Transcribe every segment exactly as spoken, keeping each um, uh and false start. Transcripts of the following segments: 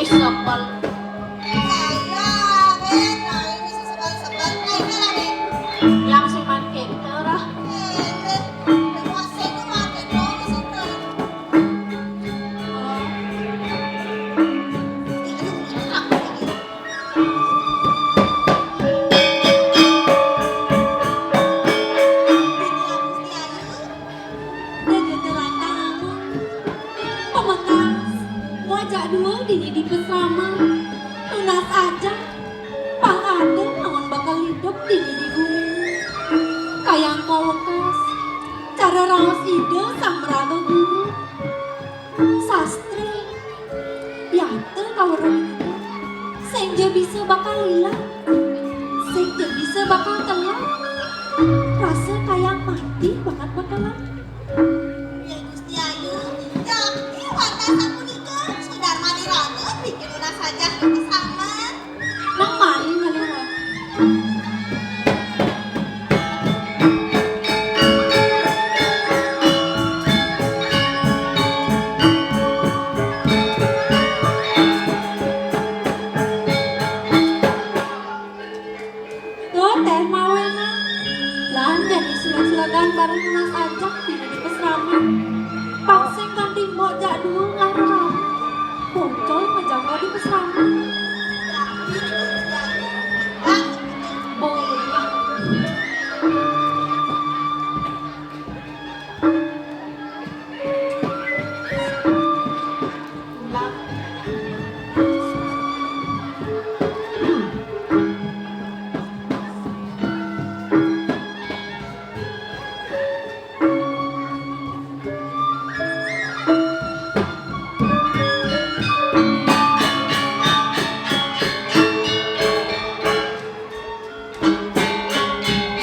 Sebel. Alah, Ben, nah ini sesebel-sebel. Nah, ini lah, Ben. Yang siman kita lah. Eh, Ben, puasa itu makan dong, sebel. Dadi terantang aku. Pamekas, muajak dua dini di pesraman. Tunas aja, pang ada lawan bakal hidup dini di gumi. Kayang kawekas, cara raos Ida Sang Maraga Guru. Sastri, yata kaweruh nika. Sing ja bisa bakal ilang. Sing ja bisa bakal telang. Rasa kayang mati banget bakalan. Ya Gusti Ayu, yakti wantah sapunika, Sudarma Diraga bikin ulah sajah nika saman. Nang main ngalih. Tuh, Teh Mawena. Lan jani sulag-sulagan bareng nunas ajak dina di pesraman. Pang sing kanti mbok jak dua ngarep. Poncol ngejangkau di pesraman. Boy.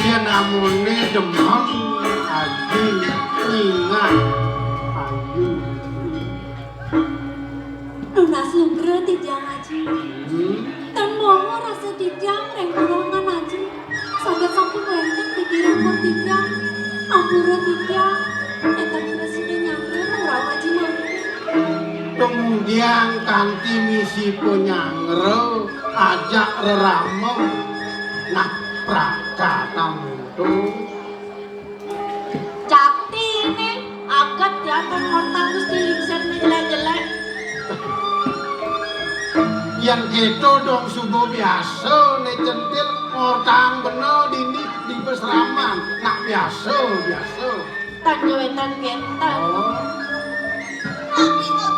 Yén amoné demen, Aji, nyingat Ayu. Nunas lugra titiang, Aji. Hmm? Tan moho rasa titiang ring purwangan Aji. Saget sampun wénten titiang pun titiang. Ampura titiang. Énten prasida nyangga ngrauh Aji mangkin. Tunggiang kanti misi panyanggra ajak rerama. Nah, prakatan to. Jaktiné aget diatur ngortang Gusti Lingsir né jelék-jelék. Yén kéto dong suba biasa né centil ngortang bena dini di pesraman. Nak biasa, biasa. Tan wénten kénten. Oh. Tapi kok,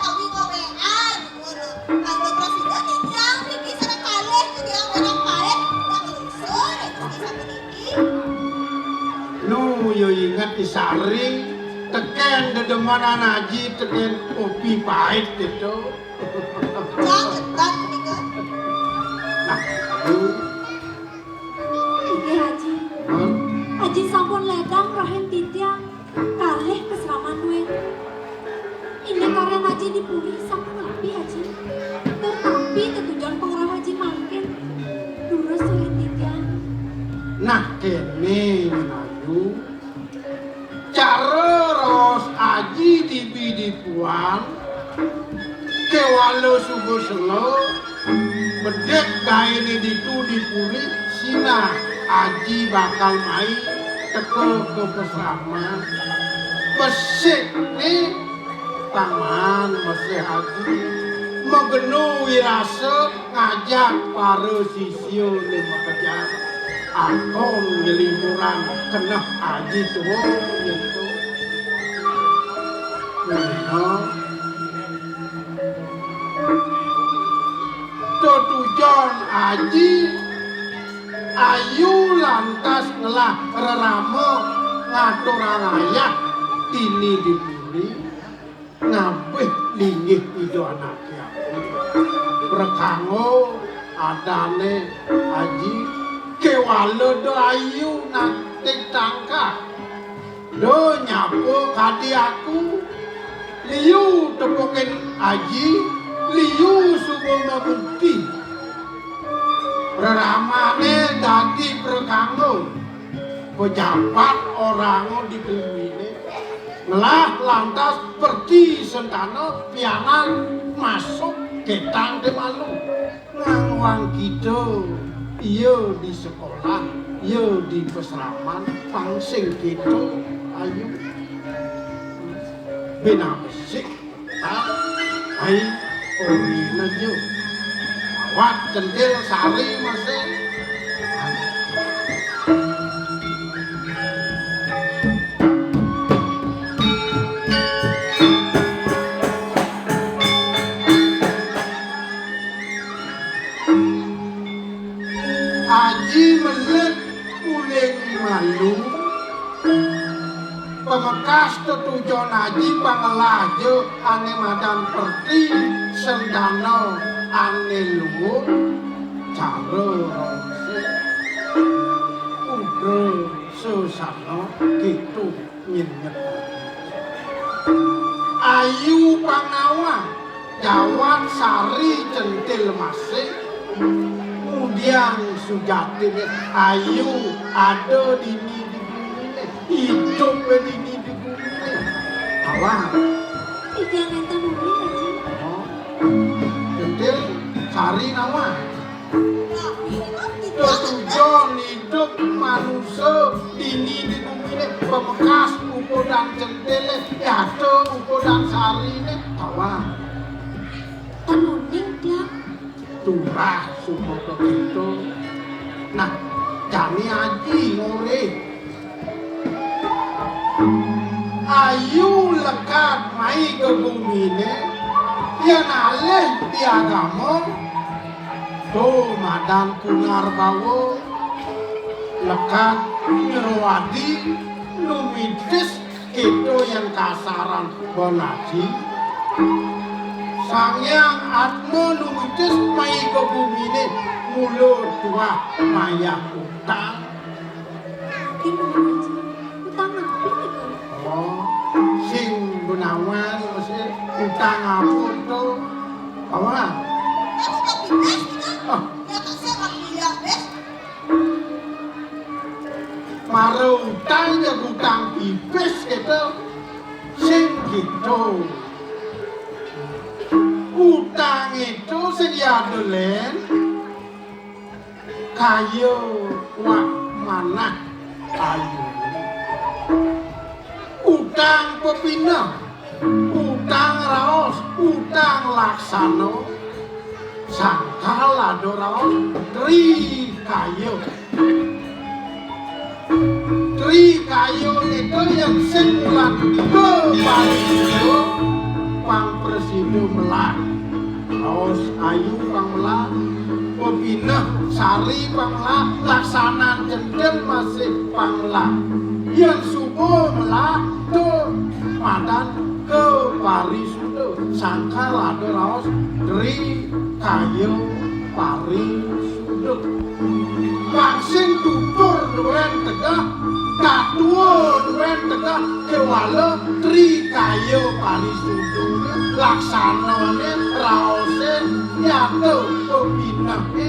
tapi kok W A ngono. Kanggo prasida titiang niki sareng kalih titiang orang paet, dak ngelungsur, ya, Gusti Sami niki. Nu, ya inget I Sari, tekén dedemenan Aji, tekén kopi pait gitu. Jangan, Bang, menika. Nah, lu. Inggih, Aji. Hah? Aji sampun ledang rahina titiang kalih ka sraman duén. Inggih, karyan Aji di puri sampun napi, Aji? Tur napi tetujon pangrauh Aji mangkin? Durus ulih titiang. Nah, kéné, Ayu. Cara raos Aji dibi-dipuan, kéwala suba sela, bedik gaéné ditu di puri, sinah Aji bakal mai teka ka pasraman. Besikné taman mesih Aji. Magena wirasa ngajak para sisia né makejang. Akon nyelimuran keneh Aji tua nyentuh. Nah, tetujon Aji, Ayu lantas ngelah rerama ngaturang ayah dini di puri. Ngabih linggih Ida anaké aku. Prekanggo adané Aji, kéwala da Ayu natik tangkah. Da nyapa kadi aku, liu tepukin Aji, liu suba mabukti. Reramané dadi prekanggo. Pejabat oranga di guminé. Ngelah lantas Perti Sentana pianak masuk Kéto té malu. Nang wong kéto, ia di sekolah, ia di pasraman, pang sing kéto, ayu. Bena besik, ah, ai, ori najo. Awak centil sari masih. Aji melet uling malu, pamekas tetujon aji pangelah ja ané madan perti sendana ané luung, cara rongsék, udra sesana kéto. Nyenyet. Ayu pang nawang, jawab sari centil masih. Ngudiang sujatiné ayu ada dini di guminé, idup dini di guminé. Nawang. Titiang nénten nuli, Aji. Oh. Centil sari nawang. Tetujon idup manusa dini di guminé, pamekas ukudan centilé, yata ukudan sariné, tawang. Ten uning, Tiang. Turah suba kakéto. Nah, jani aji ngoré. Ayu lekad mai ka guminé, yén alih piagama, to madan punarbawa, lekad nyruwadi, numitis kéto yén kasaran banaji. Sang Hyang Atma numitis mai ka guminé, mula tuah mayah utang. Utang napi nika? Oh, sing gunawan mesti utang apa to? Apa? Aku tak pipis nika. Ah. Ya tak saya tak kuliah, Bes. Mara utang ya utang pipis kéto. Sing kéto. Utang ento sing ya ada lén. Kaya wak manah ayu. Utang pepineh, utang raos, utang laksana. Sangkal ada raos, tri kaya. Tri kaya nika yén sing mulat ka parisuda, pang prasida melah. Raos ayu pang melah, pepineh sari pang melah, laksanan centil masih pang melah. Yén suba melah, to madan ka parisuda. Sangkal ada raos tri kaya parisuda. Pang sing tutur duén tegeh, katua duén tegeh, kéwala tri kaya parisuda. Laksanané, raosé, nyata, pepinehé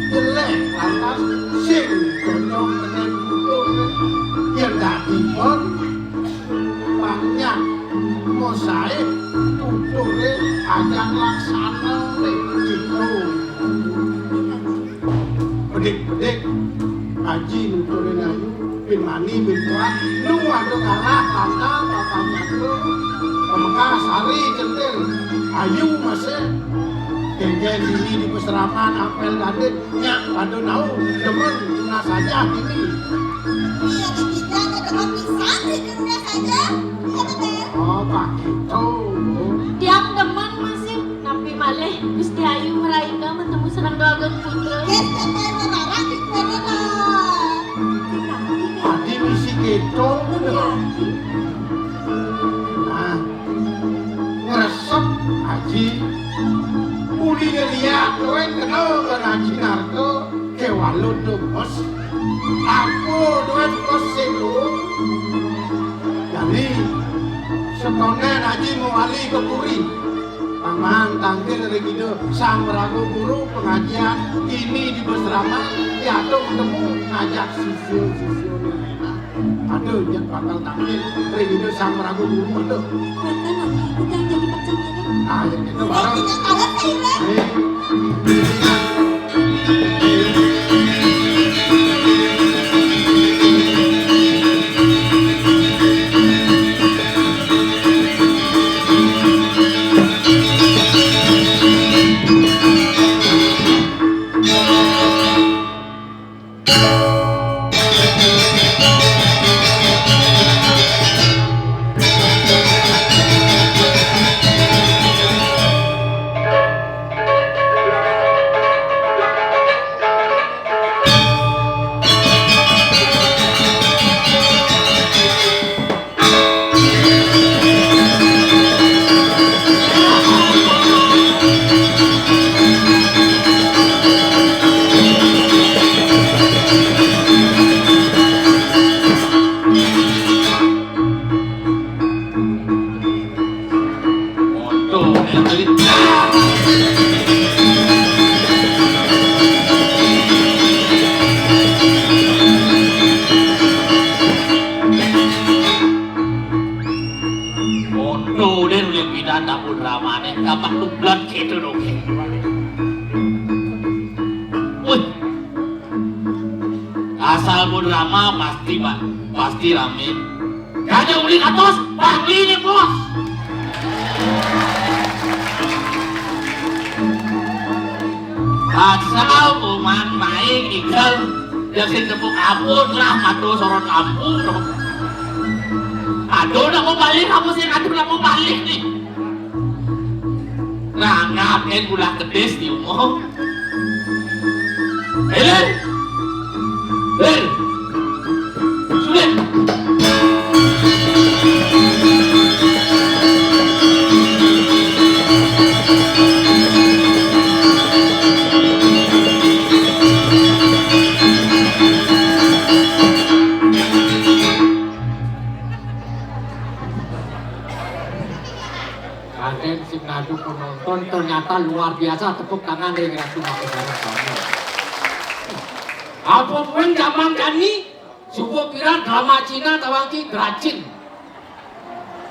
jelék, lantas sing cocok kenén tutur. Yén dadi pun banyak mosaik tuturé ajak laksanané gitu. Bedik-bedik, aji nuturin ayu, bin mani, bin kuat, nu ada kalah, tantang, bakal nyatu, pamekas, sari, centil, ayu, masih, kénkén dini di pasraman, apel gadit, nyak, pada nau, demen, tunas saja, dini. Iya, di kita ada demen pisan, di dunia saja. Iya, betul. Oh, Pak Kito. Tiang demen masih, napi malih Gusti Ayu Meraina bertemu sareng Dwagung Putra. Yes, sampai melarang di corona. Adi misi kéto. Iya, Aji. Nah, ngresep, Aji. Uli liat, kowe kenal kan Aji Narto, kéwala demes. Apa duit pes sing luung? Jani, setonen aji mawali ka puri. Paman tangkil ring Ida Sang Maraga Guru, pangajian dini di pasraman, diatur temu ngajak sisya-sisyané. Aduh, yen bakal tangkil ring Ida Sang Maraga Guru, aduh. Wénten, Aji, tiang jagi pacang ngiring. Ah, ya kita bareng. Tiang Ono deh udah pindah dapur ramane, gampang lu blat gitu dong. Wih. Asal pun rama pasti, Pak, pasti rame. Raja uli katos, Bangli nih, Bos. Asal uman main ikel, ya sing tepuk abot lah, madu sorot lampu dong. Aduh, nak mau balik, kamu sih, aduh, nak mau balik nih. Nah, ngapain bulah kedis di umum? Hilir! Hilir! Sulit! Raden sing ngadu penonton ternyata luar biasa. Tepuk tangan ring Ratu Mangkunegaran sami. Apa pun zaman kani, subuh pira drama Cina tawang ki dracin.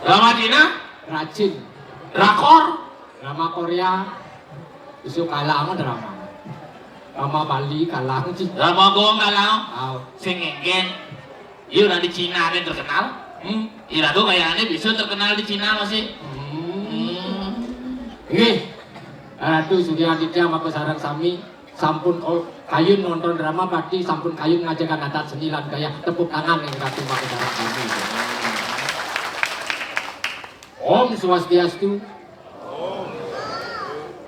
Drama Cina? Dracin. Drakor? Drama Korea. Isu kalah sama drama. Drama Bali kalah sih. Drama Gong kalah. Au. Sing ngenggen. Iya, udah di Cina ada yang terkenal. Hmm. Ira tuh kayaknya bisa terkenal di Cina masih. Hmm. Hmm. Nggih. Ratu Surya Aditya maka sareng sami sampun ko-, kayun nonton drama, berarti sampun kayun ngajakan adat seni lan gaya. Tepuk tangan yang Ratu maka sareng sami. Om Swastiastu.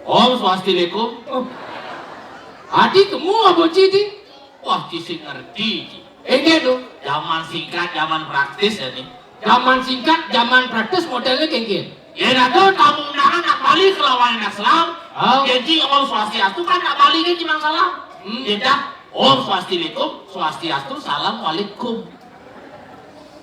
Om Swastilekum. Oh. Adi kemu aboci di? Wah, ci sing ngerti, ci. Inggih, tuh. Zaman singkat, zaman praktis ya nih. Zaman singkat, zaman praktis modelnya kengken. Ya, nah, tuh, tamu undangan nak balik ke lawan anak selam. Oh. Jadi, Om Swastiastu kan nak balik kan cuma salam. Hmm. Ya, dah. Om Swastilekum, Swastiastu, salam walikum.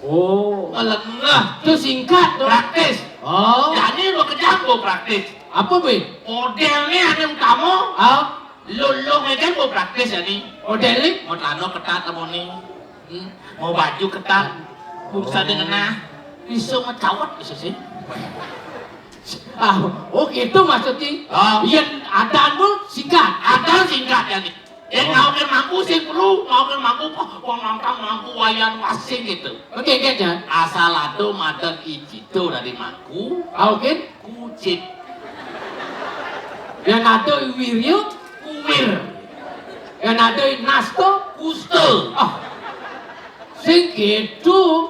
Oh. Melengah. Itu singkat, tuh. Praktis. Oh. Jadi, lo kejam, lo praktis. Apa, Be? Modelnya ada utama. Oh. Lo, lo megang mau praktis ya nih. Modelnya? Mau celana ketat apa nih? Hmm. Mau baju ketat. Bisa dengan nah. Bisa ngecawat bisa sih. Ah, oh gitu maksudnya. Oh. Iya, adan bu singkat. Adan singkat ya nih. Ya, oh, mau ke mampu sih perlu, mau ke mampu, oh, mau nonton mampu wayan wasing gitu. Oke, oke, Jan. Asal ada madan iji tuh dari mangku. Ah, oke. Kucit. Yang ada Wiryo, kuwir. Yang ada Nasto, kuste. Ah. Sing gitu,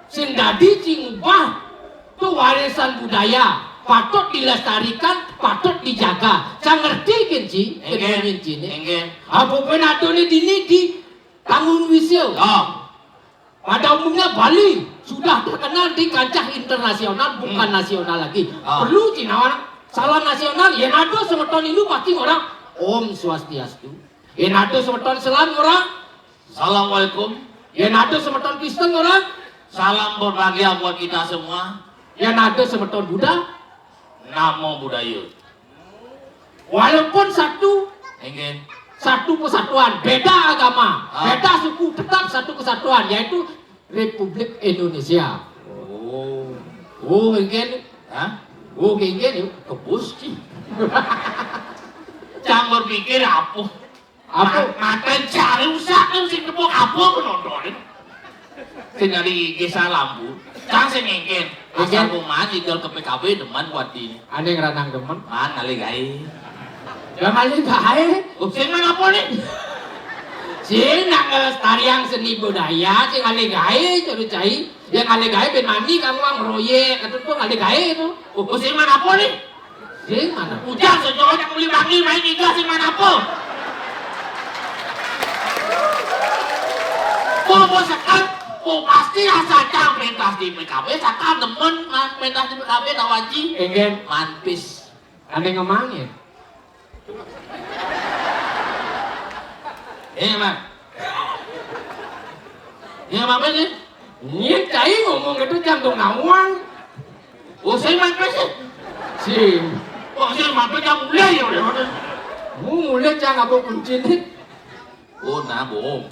sing dadi, sing ubah. Itu warisan budaya. Patut dilestarikan, patut dijaga. Saya ngerti kan, Ci? Enggak. Keduanya, Ci, ini. Enggak. Apa pun ada nih dini di Tangun Wisyo. Oh. Pada umumnya Bali sudah terkenal di kancah internasional, bukan, hmm, nasional lagi. Ah. Perlu cinawan salam nasional, yen ada semeton Hindu pasti orang Om Swastiastu. Yen ada semeton Islam orang Assalamualaikum. Yen ada semeton Kristen orang Salam berbahagia buat kita semua. Yen ada semeton Buddha Namo Buddhaya. Walaupun satu, enggih, satu persatuan, beda agama, ah, beda suku, tetap satu kesatuan, yaitu Republik Indonesia. Oh. Oh, enggih. Hah? Oh, enggih. Kebus, Ci. Cang berpikir apa? Apa? Ma-, mata cari usah kan sing tepuk apa penonton. Sing nyari gesa lampu. Cang sing ngengken. Asal, ngengken, kuman igal ke P K B demen buat di. Ane ngeranang demen. Man ngalih gawe. Ya ngalih gawe. Oh, sing man apa nih? Sing nak ngelestariang seni budaya, sing ngalih gawe, terus cai. Ya ngalih gawe ben mani kamu ang meroyek, kata tuh ngalih gawe itu. Oh, sing man apa nih? Sing mana? Ujang sejohnya beli mangi main iga sing mana apa? Mau, mau sekat, mau pasti asa cang pentas di P K B, sakal demen man pentas di P K B tawaji. Enggak. Manpis. Ada yang ngomongin? Iya, Mak. Iya, Mak, apa sih? Ini cai ngomong gitu jantung nawang. Oh, saya main apa sih? Wah, sing mampir jam mulai ya, udah. Mu mulai cang apa kunci nih? Oh, nah, bohong.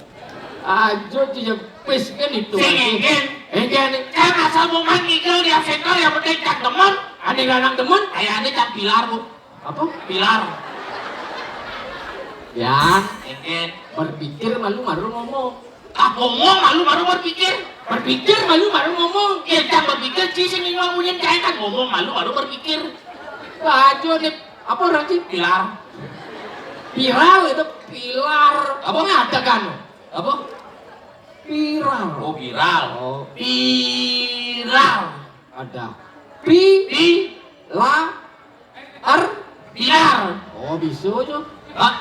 Ajo, dia pis kan itu. Sing engken. Engken. Cang asal mau main ngigel di center, yang penting cang demen. Ada anak demen? Kayak ada cang pilar, Bu. Apa? Pilar. Ya, engken. Berpikir malu baru ngomong. Ah, ngomong malu baru berpikir. Berpikir malu baru ngomong. Ya, cang berpikir, ci sing ngomong, munyin cang kan ngomong malu baru berpikir. Baju nih, apa orang sih? Pilar. Viral itu pilar. Apa? Apa? Viral. Oh, viral. Oh. Viral. Ada. Pi. Pi. La. Ar. Pilar. Oh, bisa aja. Hah?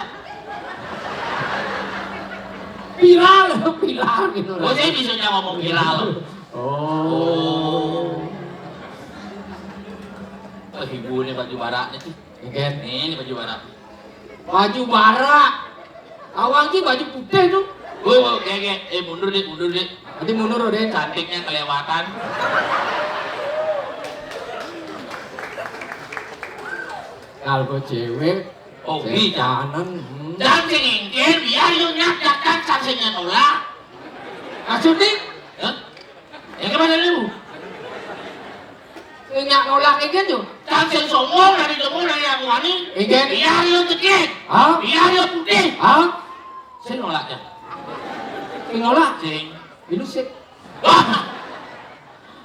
Viral, pilar gitu. Oh, saya bisa ngomong viral. Oh. Oh, ibu ini baju barak nih. Oke. Nih, ini baju barak. Baju barak. Awang ki baju putih tuh. Oh, oh, oke, oke. Eh, mundur deh, mundur deh. Nanti mundur deh. Cantiknya kelewatan. Kalau cewek, oh, iya. Kanan. Hmm. Dan sing engken, biar yo nyak datang, sing sing nolak. Maksudnya? Hah? Ya, gimana lu? Nyak nolak engken yo. Kan sing sombong dari demo dari yang wani. Engken. Biar yo cekik. Hah? Biar yo putih. Hah? Sing nolak ya. Sing nolak? Sing. Ilu sih. Wah.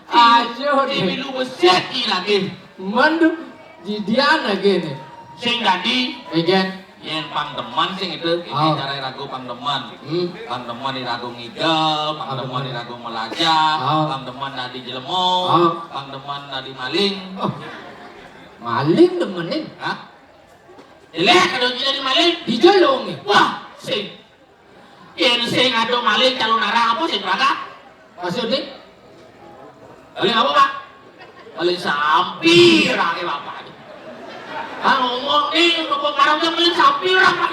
Ayo, di deh. Milu beset ki lagi. Mandu, jidian lagi nih. Sing dadi. Engken. Yen pang demen sing itu, iki. Ah. Cara irago pang demen. Hmm. Pang demen irago ngigel, pang demen irago melajah, ah, pang demen dadi jelema, ah, pang demen dadi maling. Oh. Maling demenin? Hah? Jelek kalau dadi maling. Dijolong. Wah, sing. Yen sing ado maling calon arang apa sing raga? Maksudnya? Maling apa, Pak? Maling sapi, raga, Bapak. Ah, ngomong nih, ngomong barang dia maling sapi, orang, Pak.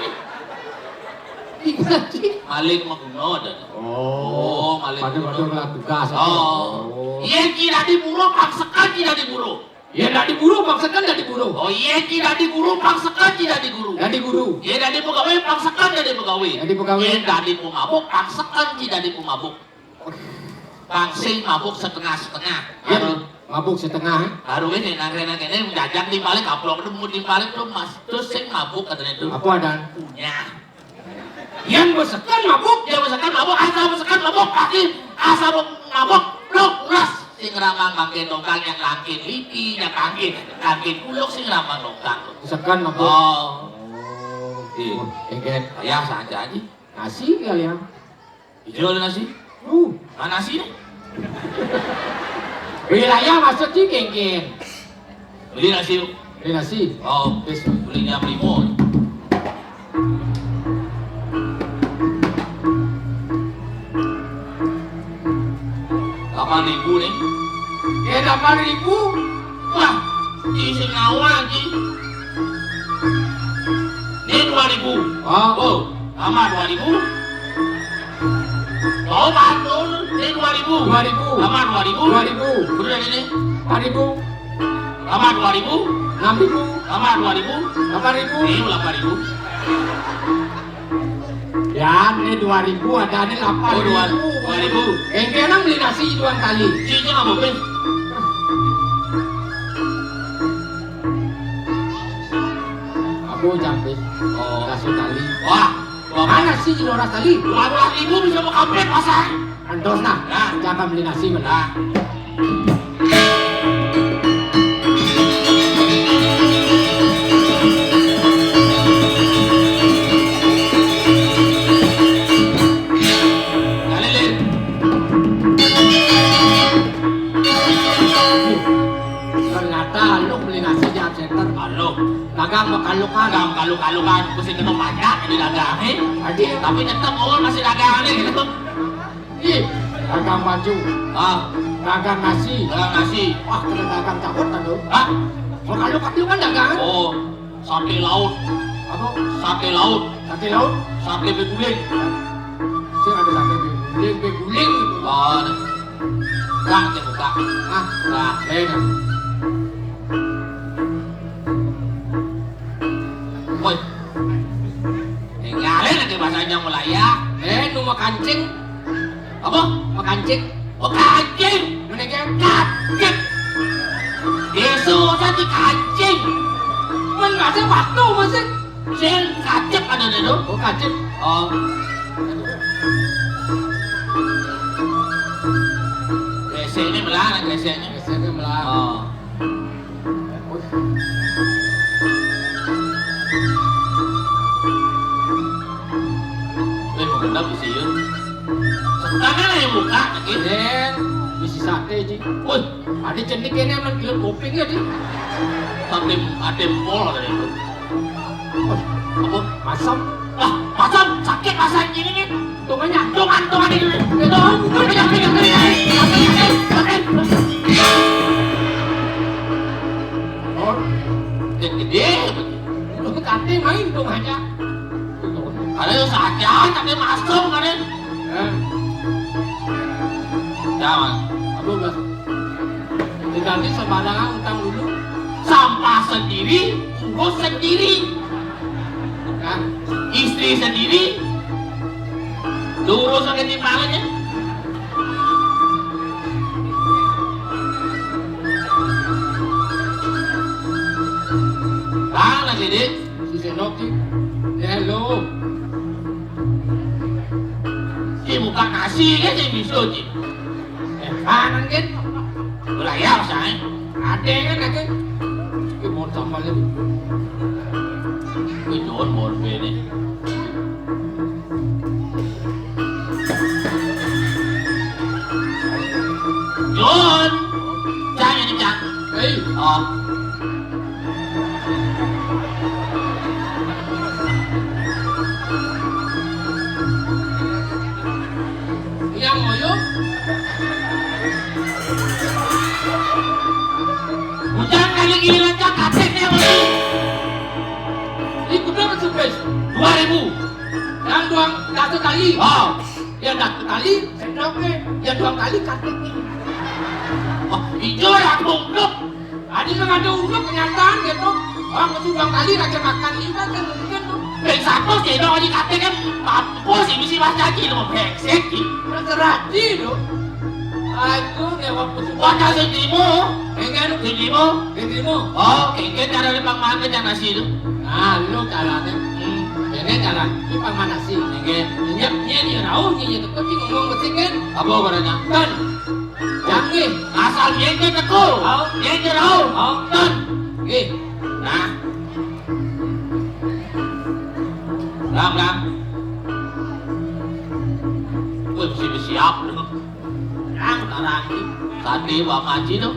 Iya sih. Maling maguna ada. Oh, maling maguna. Pada-pada ngelah tugas. Oh. Oh. Iya, ki dadi buru, paksakan ki dadi buru. Yen dadi buru, paksakan dadi buru. Oh, yen ki dadi buru, paksakan ki dadi guru. Dadi guru. Yen dadi pegawai, paksakan dadi pegawai. Dadi pegawai. Yen dadi pemabuk, paksakan ki dadi pemabuk. Pang sing mabuk setengah-setengah. Yen mabuk setengah. Baru ini nang kene kene menjajak di balik, kaplok itu mau di balik tuh, Mas. Terus sing mabuk katanya tuh. Apa ada? Punya. Yen besekan mabuk, yen besekan mabuk, asal besekan mabuk, pasti asal mabuk, blok, uras. Sing ramang mangke tongkang yang langkin lipi, yang kangkin, kangkin kuluk sing ramang tongkang. Besekan mabuk. Oh. Oh. Iya. Oh, engken. Ya, saja aja. Nasi kali ya. Ijo ada nasi? Uh. Mana nasi nih? Wilayah masuk sih, engken. Beli nasi yuk. Beli nasi? Oh, wis, beli jam lima. Delapan ribu nih. Eh, delapan ribu? Wah, isi nyawa lagi. Ini dua ribu. Oh. Oh, tambah dua ribu. Mau bantu, ini dua ribu. Dua ribu. Tambah dua ribu. Dua ribu. Udah ini. Empat ribu. Tambah dua ribu. Enam ribu. Tambah dua ribu. Delapan ribu. Ini delapan ribu. Ya, ini dua ribu, ada ini delapan ribu. Oh, dua, dua ribu. Engke nang beli nasi dua kali. Cincin apa, Pin? Aku jam, Pin. Oh. Nasi kali. Wah. Mana sih Jinoras tadi? Dua belas ribu bisa mau kampret pasang. Antos nah. Nah. Jangan beli nasi mana. Nah. Nah, Lilin. Ternyata lu beli nasi di Art Center. Halo. Dagang makalukan. Dagang makalukan. Mesti kena pajak di dagang, eh. Tadi. Tapi tetap awal masih dagang nih, gitu. Ih, dagang baju. Ah. Dagang nasi. Dagang nasi. Wah, kena dagang cabut kan, lu? Hah? Makalukan lu kan dagang. Oh, sate laut. Apa? Sate laut. Sate laut? Sate beguling. Sing ada sate beguling, beguling gitu. Oh, nah. Buka aja, buka. Ah, buka. Eh, nah. Kancing. Apa? Makancing. Oh, kancing. Meniki kacip. Desa saya di kancing. Men bahasa waktu masih. Sing kacip ada deh, Dok. Oh, kacip. Oh. Kresek ini melarang, kresek ini. Kresek ini melarang. Oh. Wih, mau gendam isi yun. Setengah lah yang buka, lagi. Eh, isi sate, Ji. Wih, ada cenik ini aman gila kuping ya, Ji. Sate, sate empol tadi itu. Wih, apa? Masam. Ah, masam, sakit masa ini nih. Tungannya, tungan, tungan ini. Itu, tungannya, tungannya, tungannya, tungannya. Oh, gede. Lu kate main dong aja. Ada yang saja, tapi masuk kan? Eh. Jangan. Aduh, Mas. Diganti sembarangan utang dulu. Sampah sendiri, urus sendiri. Kan? Istri sendiri, diurus sendiri malahnya. Mana sih, Dik? Si Senoki. Hello. Si buka nasi kan si bisu, Dik. Eh, kanan kan? Ulah ya, saya. Ada kan, ada. Ini mau tambah lagi. Ini John mau beli. John. Jangan, Cak. Hei. Oh. Yang ngoyo. Bujang kali giliran Cak, katik nih, Bang. Ini kuda bersumpah. Dua ribu. Yang doang satu kali. Oh. Yang satu kali, sendoknya. Yang doang kali, katik nih. Oh, hijau ya, aku. Adi nang ada uluk kenyataan gitu. Orang mesti dua kali raja makan lima kan mungkin tuh. Beng satu sih dong, di kate kan apa sih mesti mas caci lo brengsek sih. Terserah sih tuh. Aku nggak waktu semua. Wadah sing limo. Enggak lu. Sing limo. Sing limo. Oh, kengken cara di pang makan yang nasi itu. Nah, lu caranya. Hmm. Ini cara di pang mana sih? Enggak. Nyep, nyep, nyep, rauh, nyep, nyep, tuh, ngomong mesti kan. Apa caranya? Kan. Jangan. Asal nyengket aku. Au. Nyengket aku. Au. Ton. Nggih. Nah. Ram, ram. Wih, mesti siap dulu. Ram, tarang. Tadi Pak Haji tuh.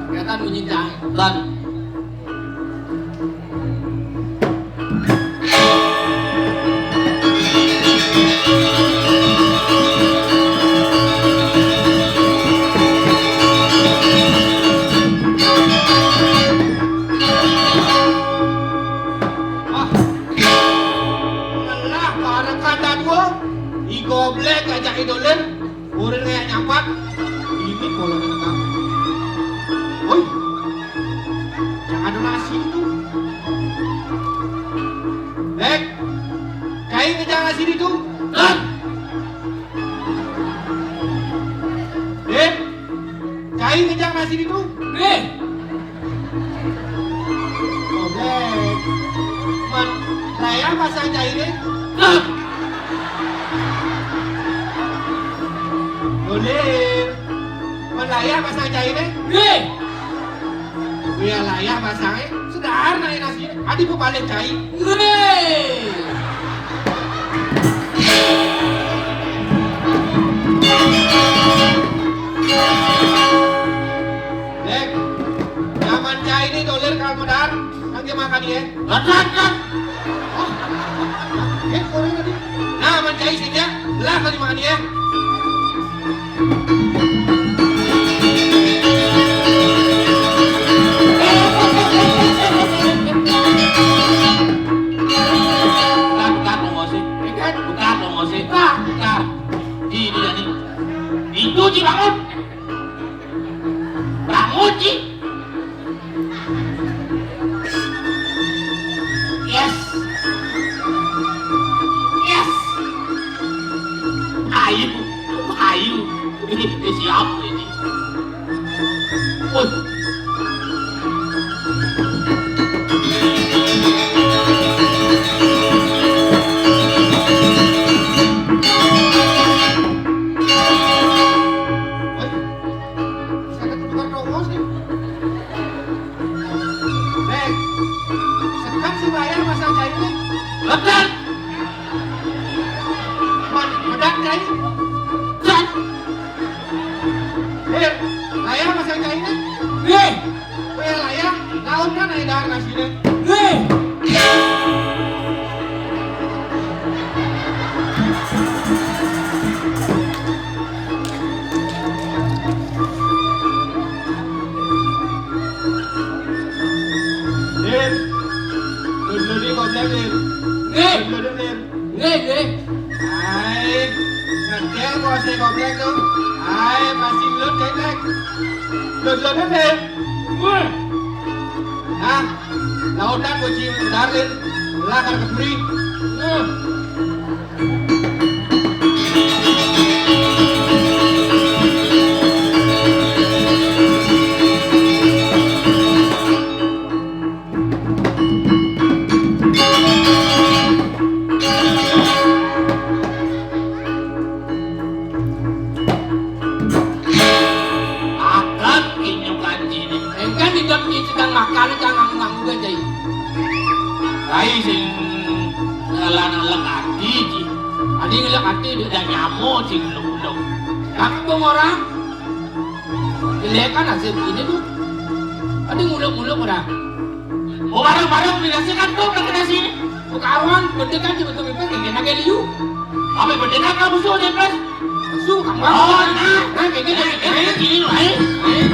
Kelihatan bunyi cang. Ton. Ah, ngelah bareng kata dua, i goblek ajak idolen. Urang kayak nyampat. Ini kalau kena kamu. Woi. Jangan ada nasi itu. Lek. Cai ngejar nasi itu. Don. Din. Cai ngejar nasi itu. Nih. Oke. Man, layar pasang cai deh. Nah. Boleh. Man, layar pasang cai deh. Nih. Biar layar pasang, eh. Sedar naik nasi. Adi pebalik cai. Nih. Dek, zaman cai ini dolir kalau modar, nanti makan ya. Kan, kan, kan. Oh, eh, orang tadi. Nah, zaman cai sini ya, lah tadi makan ya. Bukan, bukan, mau ngosip. Bukan, bukan, mau ngosip. Bukan, bukan. Ini dia nih. Itu Ci bangun. Bangun, Ci. Yes. Nek, sekat si bayar masa cai ini. Betul. Man, bedak cai. Cat. Eh, layar masa cai ini. Weh. Weh, layar. Laut kan ada nasi deh. Weh. Lir. Dodone koplek, Lir. Nggih. Dodone, Lir. Nggih, nggih. Ae, ngedel bose koplek to. Ae, pasti ngelut, Lir. Dodone, Lir. Wah. Nah, lautan puji udar, Lir. Lakar keburi. Wah. Akan kinyo kanji ni. Engkan tidak sedang makan, jangan nganggu-nganggu aja. Ai sing ngelan-ngelan ati ji. Adi ngelan ati dia nyamo sing ulung-ulung. Kampung orang. Ilekan hasil begini tuh. Adi nguluk-nguluk orang. Oh, barang-barang beli nasi kan tuh, pakai nasi ini. Bukawan, bedekan cuma tuh, mimpi, kayak naga liu. Apa bedekan kamu suruh dia, Pres? Su, kamu. Oh, nah. Nah, kayak gini, kayak gini. Nah, gini loh, eh. Eh.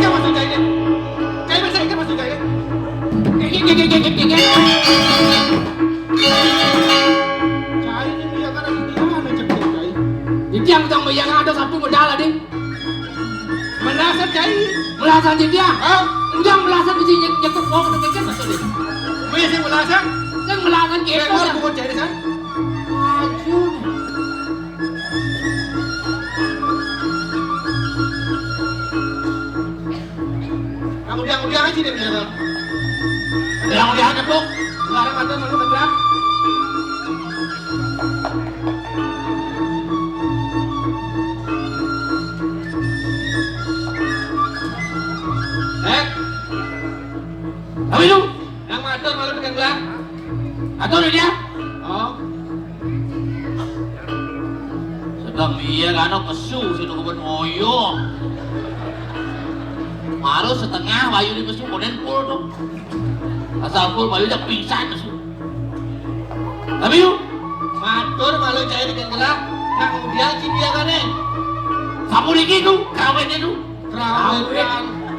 Cai masuk cai deh. Cai masuk, cai masuk cai deh. Cai, cai, cai, cai, cai, cai. Cai ini dia kan ada di mana, cek, cek, cai. Jadi yang utang bayar ada satu modal, Ading. Melasan cai. Melasan jadi ya? Hah? Udah melasan mesti nyek-, nyekuk mau kata cek masuk deh. Gue sih melasan. Yang melasan gitu. Kayak kan. Bukan cai di sana. Aduh. Nah, udah, udah aja deh, biar. Udah, udah aja, Bok. Sekarang ada malu ketrap. Eh. Apa itu? Yang matur malu tekan gelang. Atur dia. Oh. Sedang iya kan pesu sing kebon oyo. Baru setengah bayu di pesu konen pul tuh. Asal pul bayu jak pingsan pesu. Tapi yuk, matur malu cai dengan gelah. Nang dia sing dia kane. Sapu niki tuh, kawin itu. Kawin.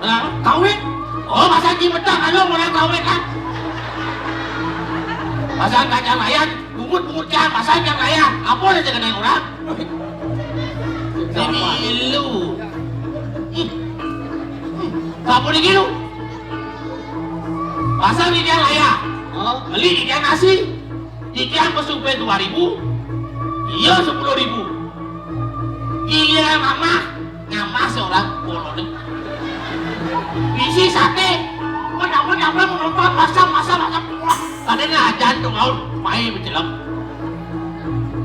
Nah, kawin. Oh, masa ki betah kalau orang kawin kan. Masa kacang ayam, bungut-bungut kan, masa kacang ayam. Apa aja kena orang? Ini lu. Hmm. Hmm. Apa lagi lu? Pasang di dia layar. Oh. Beli di dia nasi. Iki yang pesu dua ribu, iya sepuluh ribu. Giliran mamah, ngamah seorang polone. Bisi sate, menapa-napa menonton masa-masa masa pulang. Padahal ajan tuh ngaul, main menjelang.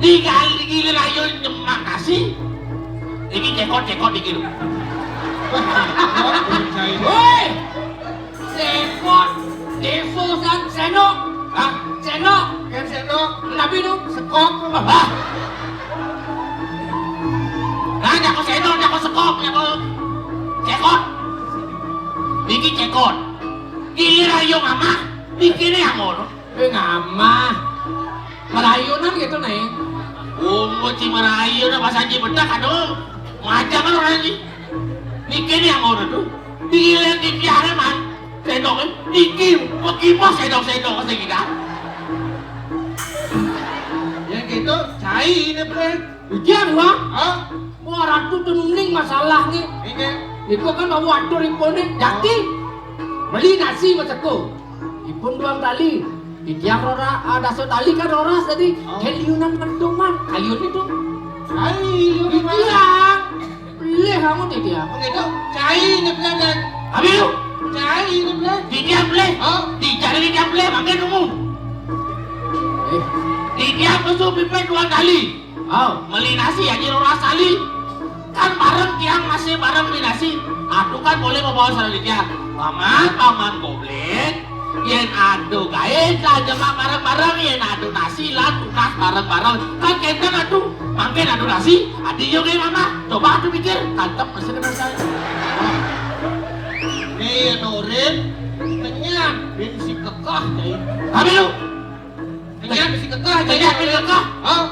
Tinggal giliran ayo nyemak nasi, iki cekot-cekot iki lho. Woi! Sekot, deso san, sendok. Hah? Sendok. Kan sendok. Tapi itu sekop. Hah? Nah, jako sendok, jako sekop, jako cekot. Niki cekot. Giliran yo mamah, mikirnya yang ngono. Eh, ngamah. Merayunan gitu, Neng. Umur si merayun apa saja bedak, aduh. Macam kan orang ini. Niki nih yang ngono tuh. Dilihat di piare, man. Sendok, eh. Niki, begimah sendok-sendok sing kita. Ya gitu, cai ini, Bre. Ujian, Bang. Hah? Wah, ratu tuh nuning masalahnya. Ini. Niku kan mau atur impone, jaki. Beli nasi masako. Ipun doang tali. Titiang rora, ah, daso tali kan rora tadi. Oh. Kaliunan mendung, man. Kaliun itu. Kaliun, man. Titiang. Leh Kamu titiang. Begitu, cai ini beledek. Abi lu. Cai ini beledek. Titiang beledek. Oh. Titiang ini titiang beledek, makin umum. Eh. Titiang besok pipet dua kali. Oh. Meli nasi aja lu rasa li. Kan bareng tiang masih bareng meli nasi. Aku kan boleh membawa salah titiang. Paman, paman goblek. Yen ado gaé, lah jemak bareng-bareng, yen ado nasi, lah tunas bareng-bareng. Kan kénten atuh, mangkin ado nasi, adi yo gaé mama. Coba atuh pikir, kantep mesti kenal saya. Nih, Nurin, kenyang, bin si kekah, Cai. Kami lu. Kenyang, bin si kekah, Cai. Kenyang, bin si kekah. Hah?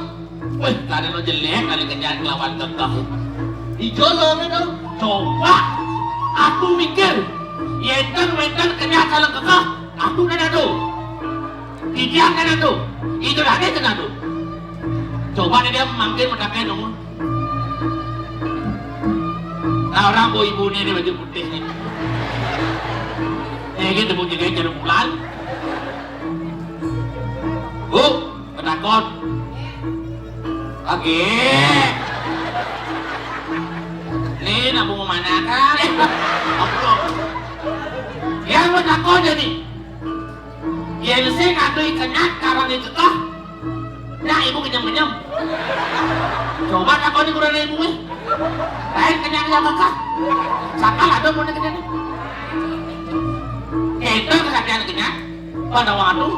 Wih, kada lo jelek, kada kenyang kelawan kekah. Ijo lo, lo. Coba, aku mikir, yénten wénten kenyang kelawan kekah. Aku kan ado. Titiang kan ado. Itu lagi kan ado. Coba nih dia mangkin matakan dong. Nah, orang bawa ibu nih, nih baju putih nih. Eh, gitu, Bu, jadi cara bulan. Bu, penakut. Oke. Nih, nak mau mana kan? Apa? Yang penakut jadi. Yén sing ado kenyang karang kekah. Nah, ibu kenyang-kenyang. Coba takoni kurang ibu eh. Lain kenyang yang kekah. Sakal ada mau kenyang. Kita kesaktian kenyang. Pada waktu.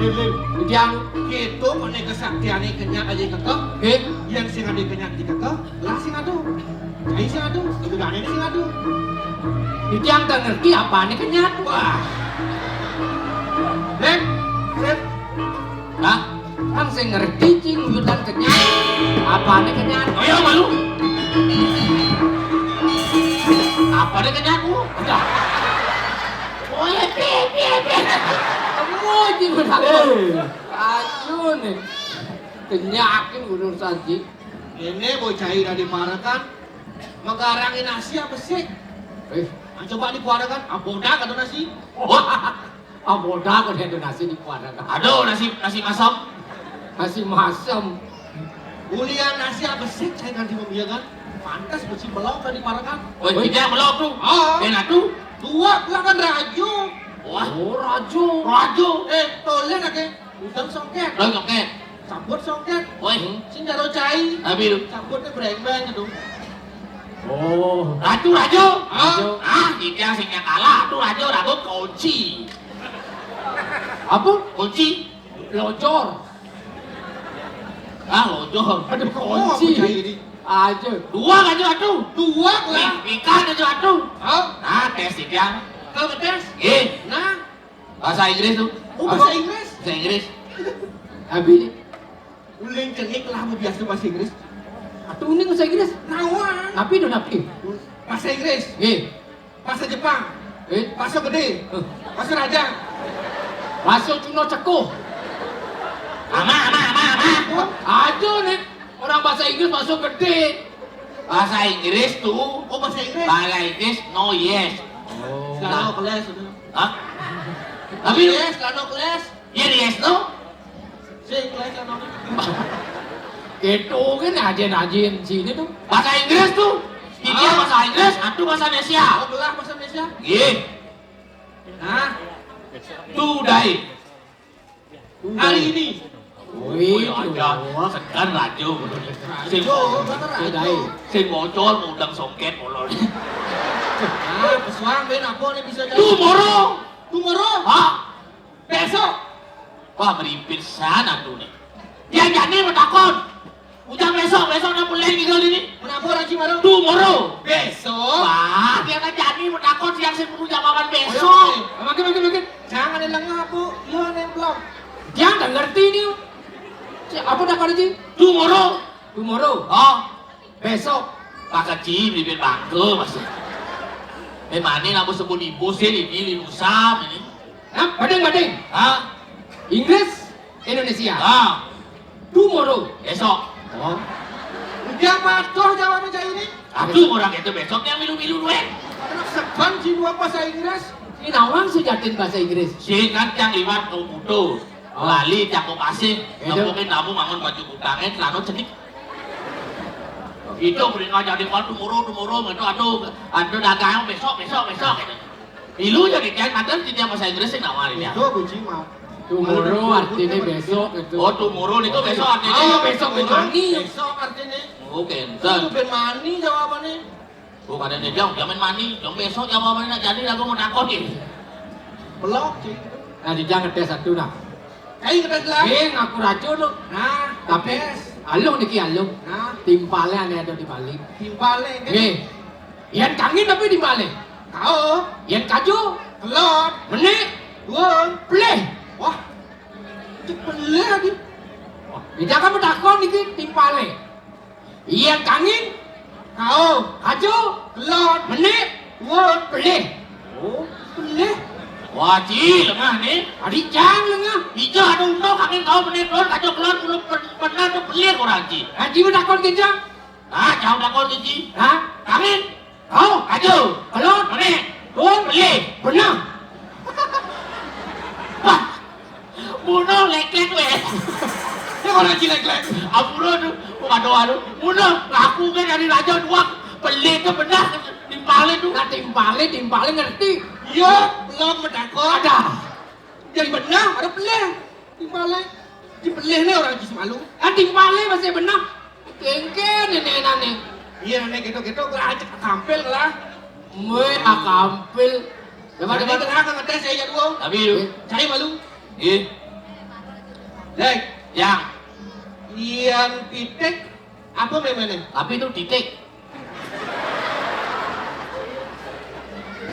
Lin, Lin, Ujang, kita kena kesaktian kenyang aja kekeh. Eh? Yang sing ada kenyang di kekeh, lah sing ada. Cai sing ada, kebenaran ini sing ada. Ujang tak ngerti apa nih kenyang. Wah. Lin, Lin. Hah? Kan sing ngerti cing wujudan kenyang. Apa nih kenyang? Oh iya, malu. Apa nih kenyang? Udah. Oh, iya, piye, piye, piye. Kamu, Cing, udah. Eh. Aduh, nih. Kenyakin gubernur Sanji. Ini bocah udah diparekan. Mengkarangi nasi apa sih? Eh. Ah, coba diparekan. Ah, bodak atau nasi? Wah. Ah, bodak ada nasi diparekan. Aduh, nasi, nasi masam. Nasi masam. Ulian nasi apa sih? Saya ganti membeli kan? Pantas besi belok tadi parekan. Oh, tidak belok tuh. Ah. Enak tuh. Dua, dua kan rajo. Wah. Oh, rajo. Rajo. Eh, tolong aja. Udang songket. Udang songket. Sabut songket. Woi. Sing jaro cai. Abil. Sabutnya brembeng gitu. Oh. Rajo, rajo. Ah. Rajo. Ah, kita sing kalah. Tuh rajo, rajo kunci. Apa? Kunci. Lojor. Ah, lojor. Aduh, kunci. Oh, cai ini. Aja. Dua rajo atuh. Dua lah. Ikan aja atuh. Hah? Nah, tes ikan. Kalau tes? Eh. Nah. Bahasa Inggris tuh. Oh, bahasa Inggris? Bahasa Inggris. Abi, uling cenik lah mau biasa bahasa Inggris. Atuh uning bahasa Inggris. Nawan. Napi do napi? Bahasa Inggris. Eh. Bahasa Jepang. Eh. Bahasa gede. Eh. Bahasa raja. Bahasa Cina cekuh. Ama, ama, ama, ama. Aja nih. Orang bahasa Inggris masuk gede. Bahasa Inggris tuh. Oh, bahasa Inggris. Bahasa Inggris no yes. Oh. Kalau kelas itu. Hah? Tapi yes, kalau kelas. Iya, yes no. Sing kelas kalau. Gitu kan ajen-ajen sini tuh. Bahasa Inggris tuh. Ini bahasa Inggris, atuh bahasa Indonesia. Oh, belah bahasa Indonesia. Iya. Nah. Today. Hari ini. Wih, ada segan rajo. Sing, sing bocor mau udang songket molor. Nah, pesuang ben apa nih bisa jadi? Tomorrow. Tomorrow? Hah? Besok. Wah, merimpin sana tuh nih. Dia jadi mau takon. Ujang besok, besok nang mulai tinggal ini. Kenapa Raji Marung? Tomorrow. Besok. Wah, dia kan jadi mau takon siang sing perlu jawaban besok. Makin, makin, makin. Jangan ada lengah, Bu. Iya, neng belum. Dia nggak ngerti nih. Si, apa dah kau Raji? Tomorrow. Tomorrow. Oh. Besok. Pak Kecil, bibir bangke masih. Eh, mana nak sebut ibu sih, ini, ini usam ini. Hah? Bading, bading. Hah? Inggris, Indonesia. Ah. Tomorrow. Besok. Oh. Udah patuh jawabannya cai ini. Aduh, orang itu besok yang milu-milu duit. Anak seban si dua bahasa Inggris. Ini nawang sejatin bahasa Inggris. Si kan yang liwat kau butuh. Oh. Lali tiap mau kasih. Itu. Nempukin tamu mangun baju kutangnya, celana cenik. Itu beli nggak jadi, kalau tomorrow, tomorrow gitu, aduh, aduh, dagang besok, besok, besok gitu. Ilu jadi kan, padahal tidak bahasa Inggris sih, nggak ngerti ya. Itu kunci mah. Tomorrow artinya besok gitu. Oh, tomorrow itu besok artinya. Oh, besok ben mani. Besok artinya. Oh, kénten. Itu ben mani jawabannya. Oh, kada ada jawab, jamin mani. Jawab besok jawabannya, jadi lagu mau takut ya. Belok, cik. Nah, dijang ngetes satu dah. Ayo ngetes lah. Eh, ngaku rajo tu. Nah, tapi ngetes. Alung niki alung. Nah. Timpalnya ada, ada di Bali. Timpalnya kan? Nggih. Yén kangin tapi timpalnya. Kau. Yén kaju. Kelot. Menik. Duun. Pelih. Wah. Cek pelih lagi. Wah, beda kamu takon niki timpalnya. Yén kangin. Kau. Kaju. Kelot. Menik. Duun. Pelih. Oh, pelih. Wah, Ji, lengah nih. Adi jang lengah. Ija ada undo kangin kau menik duun, kaju kelot, bulu pen-, pernah tu pelih orang, Ji. Haji mau takon kencang. Ah, jauh takon, Ji. Hah? Kangin. Kau. Kaju. Kelot. Menik. Duun. Pelih. Pernah. Wah, muno lek-lek weh. Ini orang cilek-lek. Ampura tu, bukan doa tu. Muno, ngaku kan dari raja dua, pelih tu benar, timpalnya tu. Nah, timpalnya, timpalnya ngerti. Iya, belum mendapat. Ada. Jadi benar, ada pelih. Timpalnya. Di pelih ni orang Jis malu. Ah, timpalnya masih benar. Kengken ini, nenek. Iya, nenek gitu-gitu, gua ajak kampil lah. Mui akampil. Coba, coba. Tengah kan ngetes saya jadwal. Tapi lu. Saya malu. Ih. Lek. Ya. Yén pitik, apa méméné? Tapi itu titik.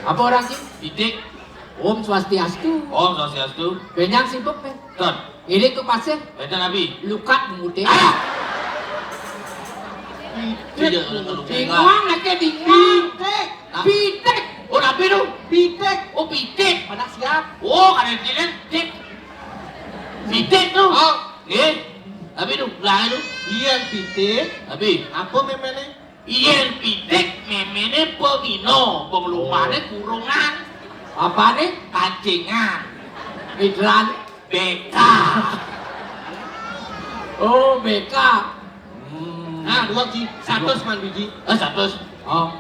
Apa orang sih? Titik. Om Swastiastu. Om Swastiastu. Benyang sibuk nih. Ton. Ini tuh pasien. Betul, Abi. Lukat mudé. Ah! Tidak, tidak, tidak. Bingung, lagi bingung. Pitik. Ah. Pitik. Oh, Abi tuh. Pitik. Oh, pitik. Mana siap? Oh, kada pitik. Pitik tuh. Oh. Nggih. Abi tuh, belakang tuh. Iya, pitik. Abi. Apa méméné? Yén pitik méméné pemino, pengelumané kurungan. Apané? Kancingin. Idran. B K. Oh, B K. Hmm. Nah, dua biji. Satus man biji. Eh, satus. Oh.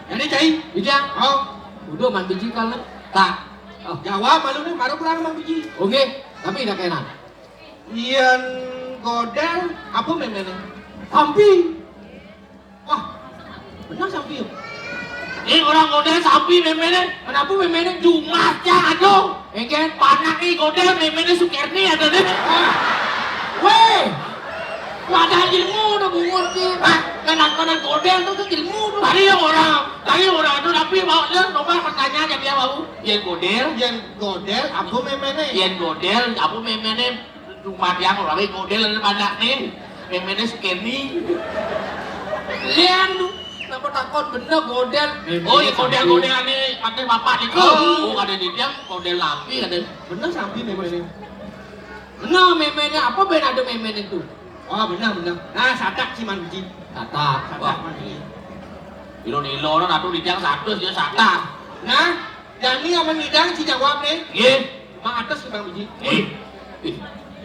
Ini cai. Ija. Oh. Udah man biji kalau. Tak. Oh. Jawab malu nih, baru kurang man biji. Oke, tapi tidak kena. Yén godél, apa méméné? Sampi. Wah, benar sampi. Ini orang godél sampi méméné. Kenapa méméné? Jumat ya, aduh. Engken. Panak nih godél, méméné Sukerni ada deh. Wéh. Wadah ilmu udah bungut ki. Hah? Kanak-kanak godél tuh, tuh ilmu tuh. Tadi yang orang, tadi orang itu tapi mau dia coba pertanyaan yang dia mau. Yén godél. Yén godél, apa méméné? Yén godél, apa méméné? Rumah dia orang godél ada panak nih. Méméné Sukerni. Lian tuh. Kenapa takon bener godél? Oh, ya godél-godél ini ada bapak nih. Oh. Oh, ada di dia godél lampi ada. Bener sampi méméné. Bener méméné apa ben ada méméné tuh? Oh, bener, bener. Nah, satak si man biji. Satak. Satak man biji. Ilo-ilo orang atuh di tiang satus dia satak. Nah, Dani sama Ngidang si jawab nih. Nggih. Mang atas si man biji. Ih. Ih.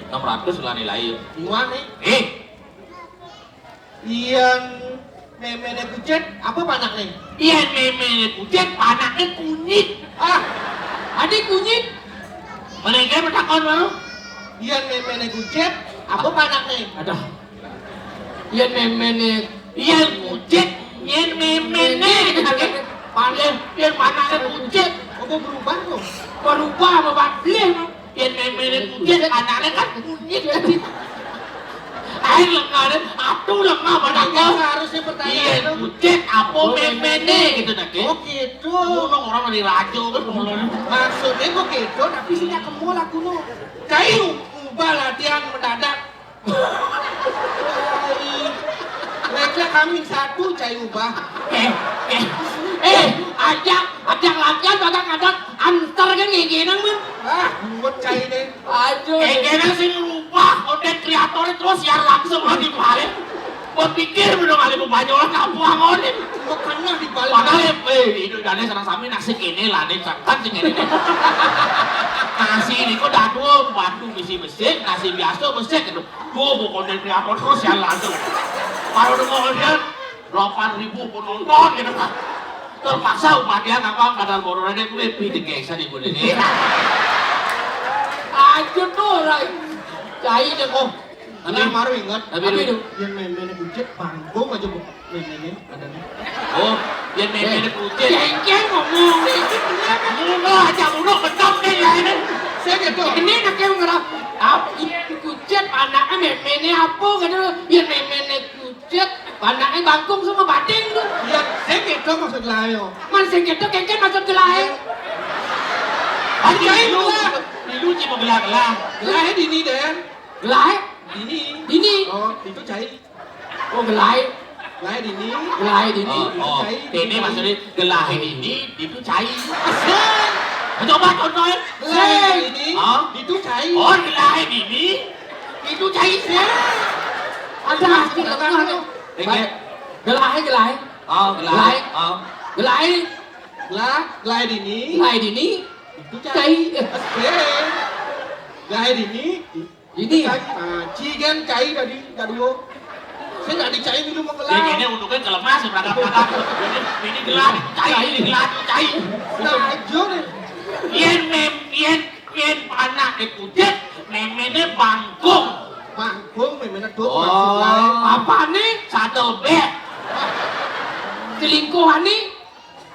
Enam ratus lah nilai. Iwan nih. Ih. Yén méméné kucit, apa panakné? Yén méméné kucit, panakné kunyit. Ah, adik kunyit. Mana yang kayak bertakon baru? Yén méméné kucit, apa panakné? Aduh. Yén méméné, yén kucit, yén méméné. Paling yén panakné kucit. Oh, berubah tuh. Berubah, berubah. Beli, Mang. Yén méméné kucit, anakné kan kunyit. Air lengah, atuh lengah, padahal. Iya, seharusnya pertanyaan itu. Yén kucit, apa méméné gitu dah, Ki. Oh, gitu. Ngono orang dari rajo kan, ngono. Maksudnya kok gitu, tapi sih nggak kemu lah kuno. Cai, ubah latihan mendadak. Lek-lek kambing satu, cai ubah. Eh, eh, eh, ajak, ajak latihan, kadang-kadang antar kan ngéngénang, Mang. Ah, buat cai deh. Aduh. Ngéngénang sing rubah, konten kreator terus siar langsung lah di balik. Buat pikir bener kali mau banyolan kampung ngonin. Buat pernah di balik. Padahal ya, eh, itu dane sareng sami nasib ini lah, nih, kan sing ini, nih. Nasi ini kok dadu, waduh, misi besik, nasi biasa besik gitu. Tuh, mau konten kreator terus siar langsung. Baru udah konten, Delapan ribu penonton gitu kan. Terpaksa upadia ngapa padahal corona ini gue pindah ke sana gue ini. Aja tuh, Rai. Cai deh kok. Tapi nah, baru ingat. Tapi itu. Yang main-main kucit, panggung aja, Bu. Main-main ada nih. Oh, yang main-main kucit. Cengkeh ngomong. Mulo aja, mulo betok nih ya ini. Saya gitu. Ini nak yang ngerap. Apa iya kucit, anaknya main-mainnya apa gitu. Yang main-mainnya kucit, anaknya bangkung sama bating tuh. Ya, saya gitu maksud lain. Mana saya gitu, kengkeng maksud lain. Aja itu lah. Ini lucu mau gelar lah. Gelar ini, Den. Gelai? Dini. Dini. Oh, itu cai. Oh, gelai. Gelai dini. Gelai dini. Oh, oh. Cai. Ini maksudnya gelai dini, itu cai. Coba contohin. Gelai dini. Hah? Itu cai. Oh, gelai dini. Itu cai sih. Ada hasil tengah. Oke. Gelai, gelai. Oh, gelai. Gelai. Oh. Gelai. Gelai, gelai dini. Gelai dini. Itu cai. Cai. Eh. Gelai dini. Ini. Cai, ah, ci kan cai tadi, tadi lo. Saya nggak dicai minum mau gelar. Ini, ini untuknya kelemas, berangkat-berangkat. Ini, ini gelar, cai, ini gelar, cai. Nah, aja nih. Yen mem, yen, yen anak dikucit, memene bangkung. Bangkung, memene tuh, oh, maksud lain. Apa nih? Saddle bag. Selingkuhan nih.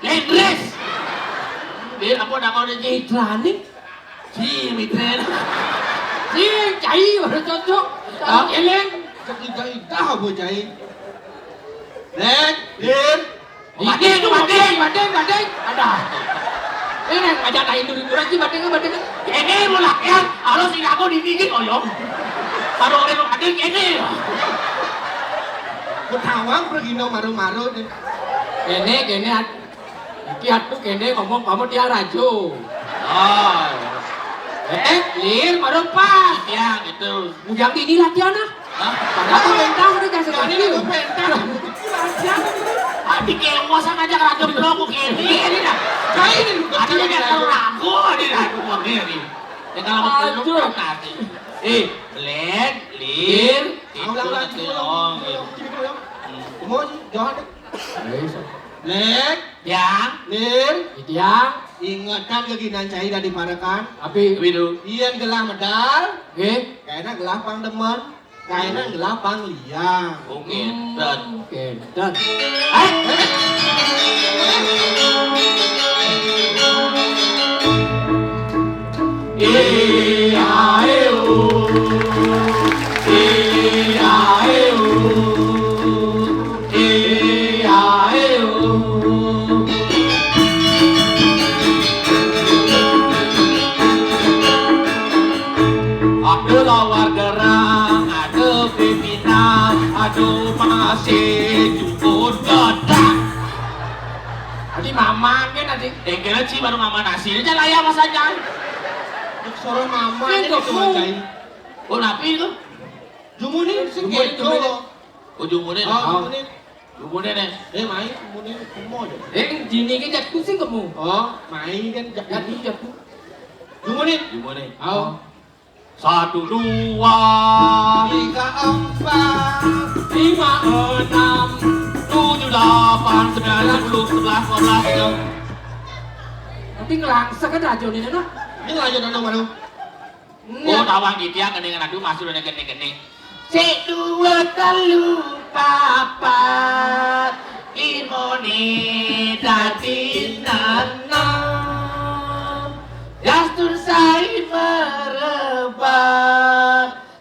Ledres. Dia apa nak kau ni? Mitrani. Si Mitren. Si cai baru cocok. Hah? Eleng. Cak dah apa cai? Nek, Dir. Bading, bading, bading, bading. Ada. Ini ngajak lain dulu, dulu lagi bading, bading. Ini mulak ya, harus tidak aku digigit oyong. Baru orang bading ini. Ketawa pergi no maru-maru nih. Ini, ini, Iki atuh kéné ngomong kamu tiang rajo. Oh. Eh, Lir, baru pas. Ya, gitu. Ujang di ini latihan ah. Hah? Padahal aku pentas udah jangan sekali. Ini aku pentas. Latihan. Adi kéwos aja rajo bro, aku kéné, ini dah. Nah, ini. Adi udah tahu ragu, adi ragu, aku kéné. Ya kalau mau nanti. Eh, Len, Lir, ulang lagi. Oh, gitu. Mau sih, jangan. Len. Yang. Lir. Yang. Ingetan ke ginan cai dari parekan. Api. Api tu. Ian gelah medal. Nggih. Kaina gelah pang demen. Kaina gelah pang liang. Oh, kénten. Hmm, kénten. Eh. Iya, ayo. Iya, ayo. Iya, ayo. Ada lawar gerang, ada pimpinan, ada masih cukup gedang. Tadi mamang kan tadi. Engkela ci baru mamang nasi. Aja lah ya masanya. Suara mamang ini tuh, Cai. Oh, napi itu? Jumuni, sing jumuni, gitu. Jumuni. Oh, jumuni. Oh, jumuni. Jumuni nih. Eh, main jumuni, semua aja. Eh, dini ke jatku sih kamu. Oh, main kan jatku. Jatku, jatku. Jumuni. Jumuni. Oh. Satu, dua, tiga, empat, lima, enam, tujuh, delapan, sembilan, sepuluh, sebelas, dua belas, tiga. Tapi ngelangsek kan rajo ini, nah. Ini rajo nang mana? Oh, tawang gitu ya, kena dengan aduh, masuk udah gede-gede. Sik dua telu papat, limone dadi enam. Dastun sai merebak,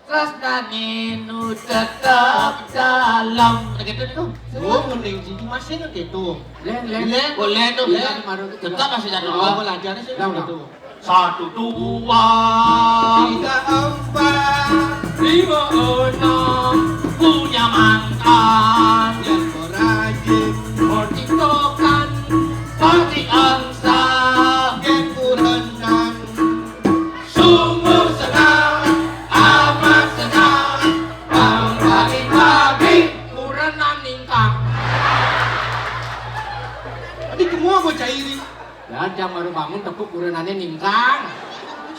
tresnane nu tetep dalam. Begitu tuh. Oh, mending sih masih kan gitu. Len, len. Len. Oh, len tuh. Len. Tetap masih jatuh. Oh, belajarnya sih gitu. Satu, dua, tiga, empat, lima, enam, punya mantan. Yang rajin bertiktokan, bertiangsa, yang kurenan. Sungguh senang, amat senang, bang pagi-pagi kurenan ningkang. Tadi semua bocah ini. Dan yang baru bangun tepuk kurenane ningkang.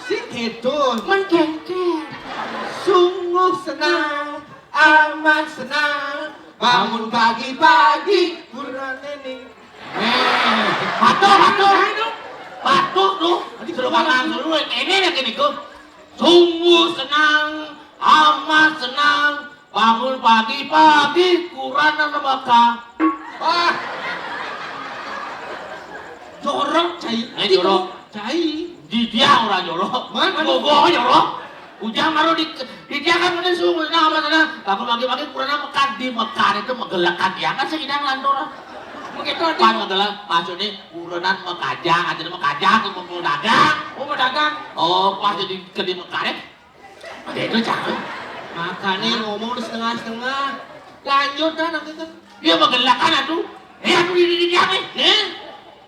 Sing gitu. Mengkengker. Sungguh senang, amat senang. Bangun pagi-pagi, kurane ning. Eh, patuh, patuh. Patuh tuh. Suruh makan dulu, ini lagi niku. Sungguh senang, amat senang. Bangun pagi-pagi, kurang nama ka. Wah. Jorok, cai. Eh, jorok. Cai. Di dia orang jorok. Mana? Gogo jorok. Ujang baru di, di dia kan udah suruh, nah, apa sana? Bangun pagi-pagi, kurang nama ka di Mekar itu megelekan dia kan sedang lantur. Begitu aja. Pas megelek, maksudnya urunan mekajang, aja mekajang, mau dagang. Oh, mau dagang. Oh, pas jadi ke di Mekar ya. Ada itu cakep. Makanya ngomong di setengah-setengah. Lanjut dah nanti tuh. Dia megelekan atuh. Eh, atuh di, di, di, apa? Eh?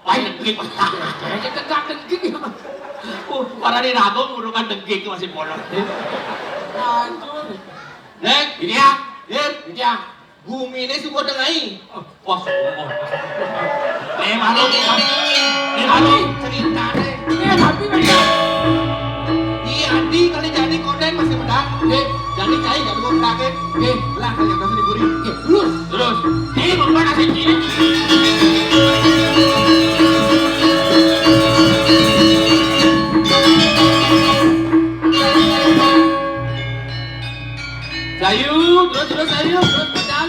Lain dengki. Saya tegak dengki ya. Oh, para di rago ngurukan dengki itu masih polos. Lanjut. Nek, ini ya. Nek, ini ya. Gumine suku tengai. Wah, suku. Eh, malu, eh, malu. Cerita deh. Eh, tapi bener. Iya, Adi, kalau jadi konten masih menang. Oke, jadi cai gak dua menang. Oke, lah, kalau yang kasih diburi. Oke, terus. Terus. Ini bukan asik ini. Sayu, terus, terus, sayu, terus, pecah.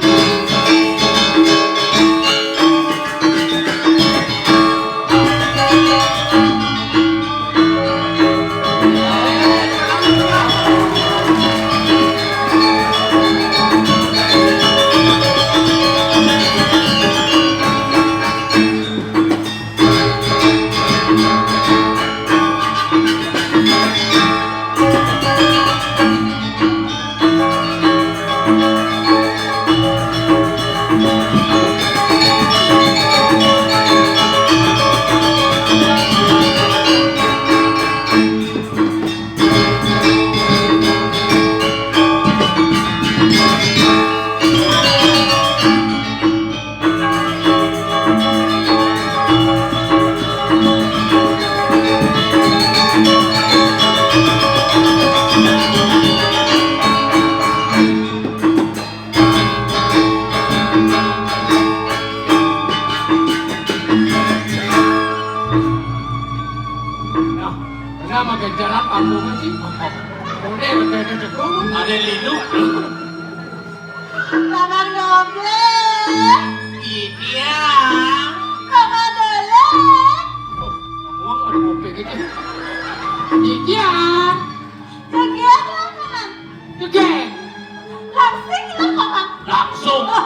Nah, kenapa gencaran kampungnya sih? Udah, udah, udah, udah. Ada linu. Paman Goblok. Iya. Paman Dolok. Ngomong ada kopi gitu. Iya. Jegeg lah, Paman. Jegeg. Langsing lah, Paman. Langsung. Oh.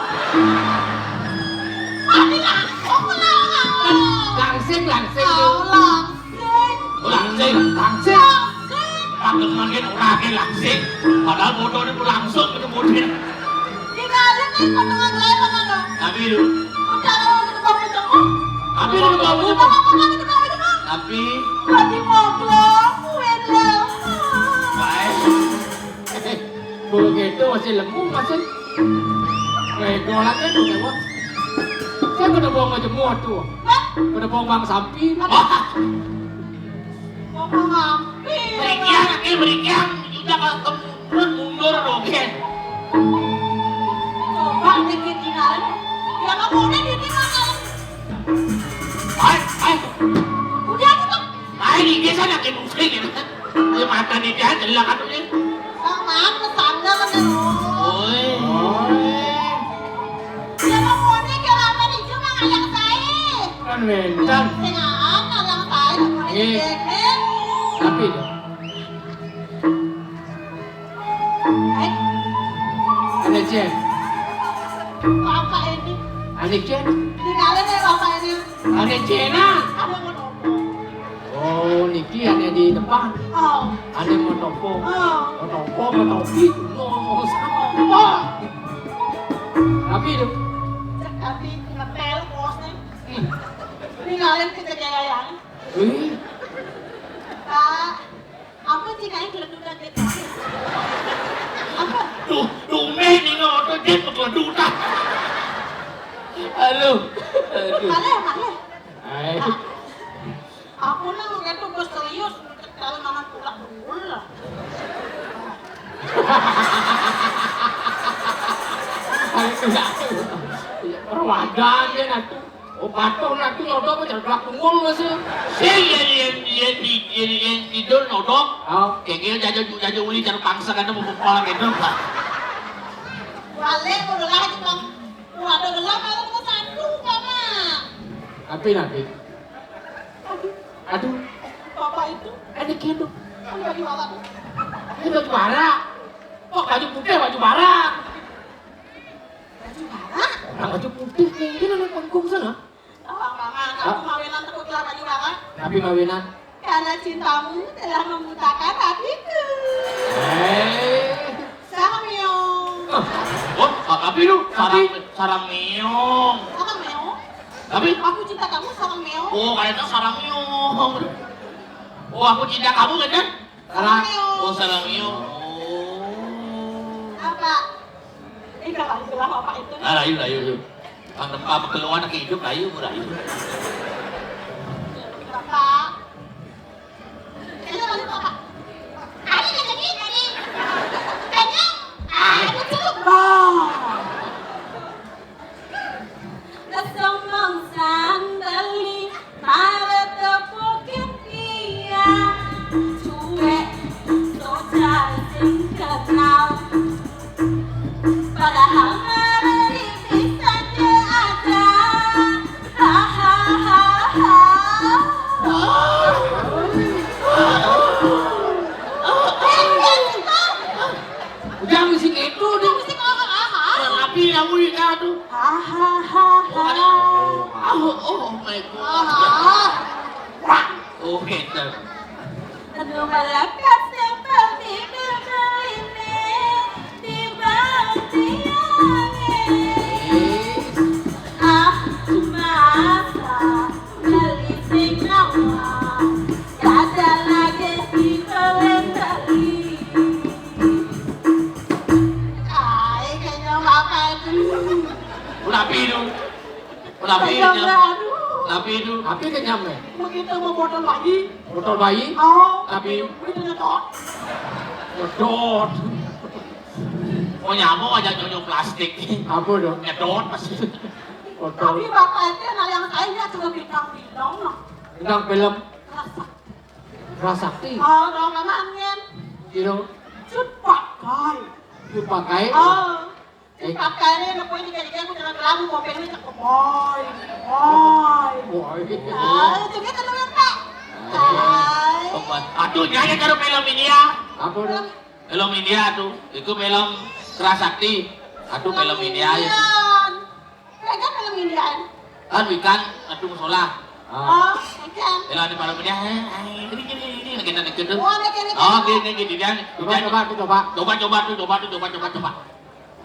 Tadi langsung lah. Kan langsing, langsing. Oh, langsing. Langsing, langsing. Langsing. Panggil manggil orangnya langsing. Padahal bodoh ini langsung ketemu dia. Tinggalin nih potongan lain, Paman, loh. Tapi lu. Udah, kalau gitu, Paman, ketemu. Tapi lu mau ketemu. Paman, Paman, ketemu, ketemu. Tapi. Lagi ngobrol, kue lo. Baik. Kalau gitu masih lemu, masih. Kayak golan kan tuh, lewat. Saya kena bawa ngejemur tuh. Hah? Kena bawa bang samping. Apa? Bawa bang samping. Berikian, lagi berikian. Udah kalau kemudian mundur dong, ya. Coba dikit tinggal. Ya, nggak boleh dikit tinggal. Hai, hai. Udah tuh. Hai, di desa lagi musik ya. Dia mata di dia jelek atuh nih. Bang, maaf, kesandal kan, ya. Oi. Ya, Bang, mau nih, kalau apa nih, cuma ayang saya. Kan mental. Tengah ayang saya, mau. Iya. Tapi Ane Cen. Bapak ini. Ane Cen. Tinggalin ya bapak ini. Ane Cena. Ada mau nopo. Oh, niki ane di depan. Oh. Ane mau nopo. Oh. Mau nopo, mau topi. Oh, sama. Oh. Tapi itu. Tapi ngepel bosnya. Hmm. Tinggalin kita kayak yang. Wih. Pak. Apa sih kayak geledutan gitu? Apa? Tuh, tumben ini otot dia geledutan. Aduh. Aduh. Malah, malah. Hai. Aku nang gitu gue serius, kalau mama pulak dulu lah. Perwadan ya natu. Oh, patuh natu nyodok apa cerdak tungul masih. Sing yen yen yen di yen yen idul nyodok. Oh. Kengel jaja jaja uli cara pangsa kan mau kepala gitu. Balik udah lah itu bang. Waduh gelap malam ke satu sama. Tapi nanti. Aduh. Bapak itu. Ada gitu. Ada baju apa tuh? Ini baju bara. Kok baju putih baju bara? Baju bara? Orang baju putih nih. Ini nih panggung sana. Abang Maman, aku mawinan takutlah baju bara. Tapi mawinan. Karena cintamu telah membutakan hatiku. Eh. Sarang meong. Oh, tapi lu sarang sarang meong. Sarang meong. Tapi aku cinta kamu sarang meong. Oh, kayaknya sarang meong. Oh, aku cinta kamu kan? Sarang. Oh, sarang meong. Oh. Apa? Ini kalau istilah apa itu? Ah, ayo, ayo, ayo. Ang tempat keluar nak hidup, ayo, murah, ayo. Bapak. Ini lagi Bapak. Ada yang jadi tadi. Tanya. Ah, itu. Wah. Kesombong sandali, mare tepukin dia. Cuek, soca sing kenal. Padahal mare di pisan dia ada. Hahaha. Ujang mesti gitu deh. Mesti ngomong aha. Rapi ya uli tuh. Hahaha. Oh, oh, oh my god. Aha. Oh, gitu. Anu malakas nempel di bibir ini, di bawah tiangnya. Ah, masa beli sing nawa, kada lagi di beli. Ai, kayaknya apa itu? Udah pilu. Kenapa ini? Astaga, aduh. Kenapa itu? Tapi kenyam ya? Begitu mau botol bayi. Botol bayi? Oh. Tapi itu nyedot. Nyedot. Mau nyamuk aja nyonyok plastik. Apa dong? Nyedot pasti. Botol. Tapi bapak itu nah yang saya lihat cuma bintang film, nah. Bintang film. Rasa. Kerasakti. Oh, dong namanya. Cut pakai. Cut pakai. Oh. Eh. Pakainya nak kue tiga-tiga aku jangan kelabu, kopeng ini cakep boy. Boy. Boy. Ah, itu dia kan namanya, Pak. Hai. Aduh, nyanyi karo film India. Apa tuh? Film India tuh. Itu film Kerasakti. Aduh, film India ya. Indian. Pegang film Indian. Kan ikan, aduh, musola. Ah. Oh, pegang. Film di film India. Eh, eh, ini, ini, ini, lagi nanti gitu. Oh, lagi, lagi. Oh, gini, gini, gini. Coba, coba, coba. Coba, coba, tuh, coba, tuh, coba, coba, coba.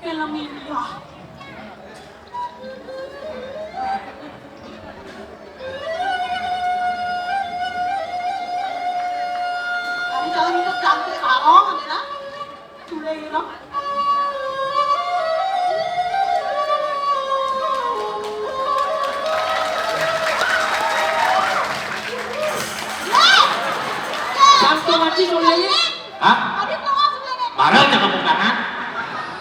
Film India. Kamu jangan ikut campur sarong, Amira. Sudah, Ira. Jantung mati, Sudah, Ira. Hah? Habis, Sudah, Ira. Barang jangan bukangan.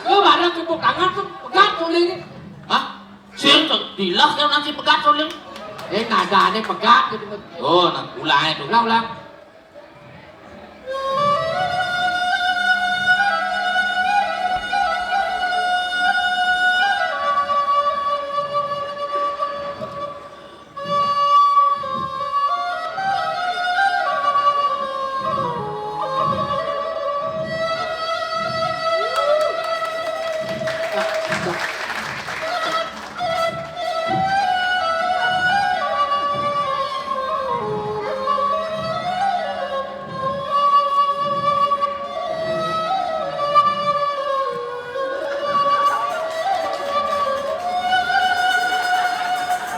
Lu barang kebukangan tuh, pegat, Sudah, Ira. Hah? Sing tuh, dilas kan nanti pegat, Sudah, Ira. Eh, nadanya pegat gitu. Oh, nah, ulang itu. Ulang, ulang.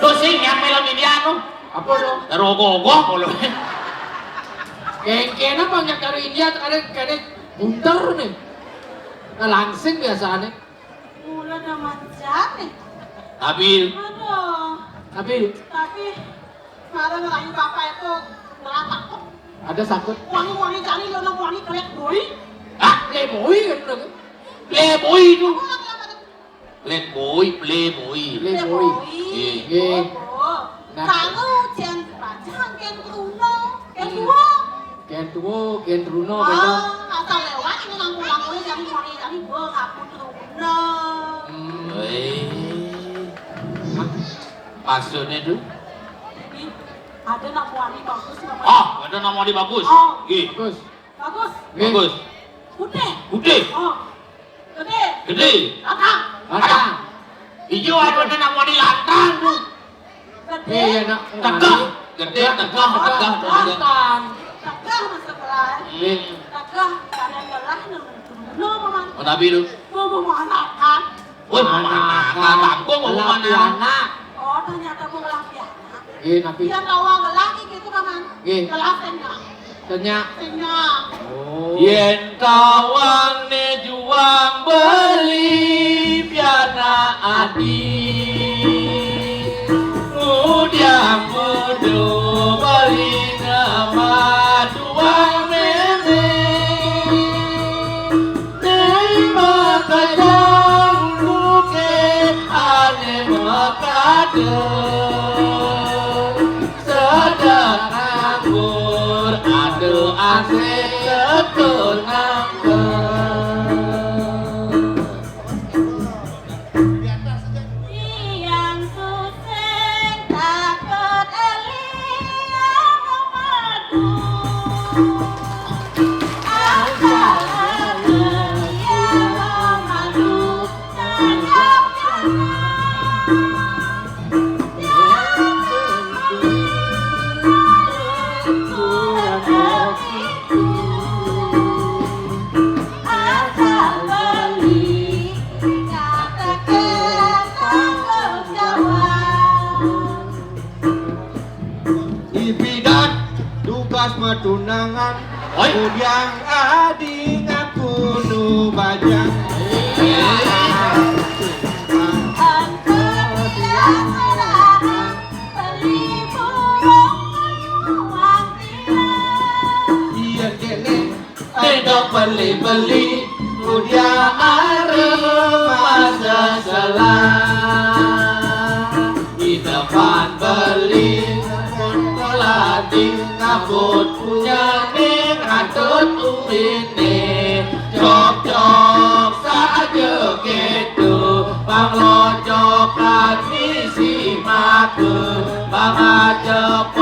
Tuh sing yang film India tuh. Apa tuh? Karo ogoh-ogoh mulu. Kengken apa nggak karo India, kare kare bunter nih. Nah, langsing biasanya. Mula ada manjat nih. Tapi aduh. Tapi tapi malah ngelayu bapak itu ngelatah kok. Ada sakut. Wangi-wangi cari lo wangi kelek boy. Ah, playboy kan udah. Playboy itu. Aku lagi apa tuh? Playboy, Playboy. Playboy. Nggih. Nggih. Oh, oh. Nah. Kanggo jan dipajang kén Truno, kén Duo. Kén Duo, kén Truno, kén Duo. Oh, asal lewat ini nang pulang kuwi jan muni jan Duo ngaku Truno. Hmm. Wéh. Maksudnya tuh? Ini ada nang wani bagus namanya. Ah, ada nang wani bagus. Oh. Nggih. Bagus. Bagus. Nggih. Bagus. Putih. Putih. Oh. Gedé. Gedé. Ganteng. Ganteng. Ijo anu nang wani lantang tuh. Gedé. Iya, nak. Tegeh. Gedé, tegeh, tegeh, tegeh. Lantang. Tegeh maksud lain. Nggih. Tegeh, kalian gelah nang dulu, Paman. Oh, tapi lu. Mau memanakan. Woi, memanakan. Bangkong mau memanakan. Anak. Oh, ternyata mau ngelah pianak. Nggih, napi? Yén tawang lagi gitu, Paman. Nggih. Gelah sing nyak. Sing nyak. Sing nyak. Oh. Yén tawang né juang beli pianak adi. Ngudiang kudu beli nama juang mémé. Né makada uluké ané makada. Sedek nganggur ada asik setur nganggur. Tiang susah takut éli yang madu. Asal éli yang madu. Ipidan tugas matunangan. Oi. Kudiang adi ngaku nu bajang. Iya, délé. Édok beli-beli, kudiang arep masa selah. Di depan beli, kontol adi ngabut punya ning atut umine. Cok-cok saja gitu, panglocok misi maka, pangajep